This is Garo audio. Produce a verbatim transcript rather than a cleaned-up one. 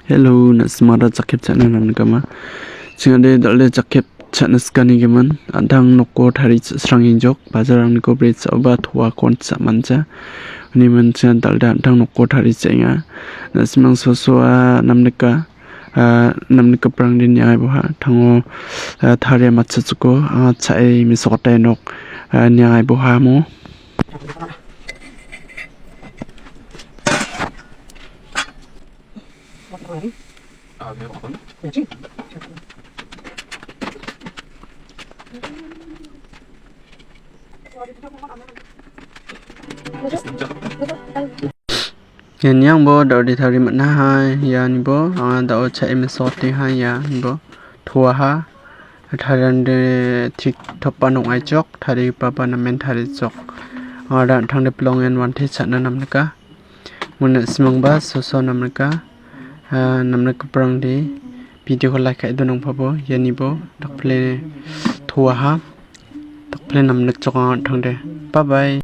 Hello, na·simara jakkep cha·na namnikama. Chingade dal·e jakkep cha·na sikanigimin. An·tang noko tari cha·srangenjok. Bajarangniko bret cha·oba toakon cha·manja. Unimin chinga dal·de an·tang noko tari cha·enga. Na·simang sosoa namnika. Ah, namnikgiparangde niangaiboha. Tango, ah, taria matchotchotko. Anga cha·e mesokgitae nok, ah, niangaibohamo. Iani angbo da·o de tari man·aha, ianibo anga da·o cha·e mesokotengha, ianibo toaha. Tariande tik topan ong·aichok, tarigipaba namen tarichok. Anga da an·tangde pilongen wante cha·na namnika. Mona simangba soso namnika. Ah, namnikgiparangde video-ko like ka·e donangpabo, ianibo dakpile toaha. Dakpile namnikchok anga an·tangde. Bye bye.